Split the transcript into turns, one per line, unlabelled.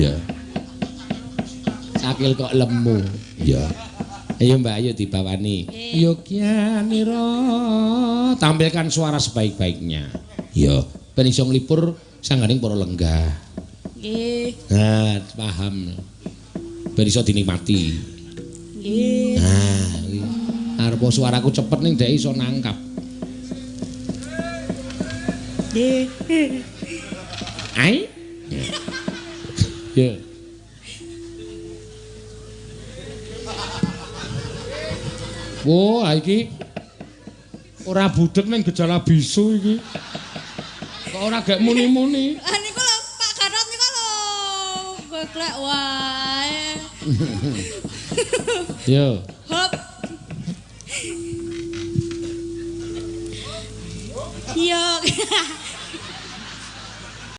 Iya. Sakil kok lemu. Iya. Ayo Mbak Ayu dibawani. Yogyanira, tampilkan suara sebaik-baiknya. Iya, ben iso nglipur sangganing para lenggah.
Nggih.
Nah, paham. Ben iso dinikmati.
Nggih.
Nah, kuwi. Arep suaraku cepet ning dhek iso nangkap.
Nggih.
Ai. Ya. Wah, iki ora budheg ning gejala bisu iki. Kok ora gek muni-muni?
Ah niku lho Pak Gatot niku lho goglek wae.
Yo.
Hop. Yo.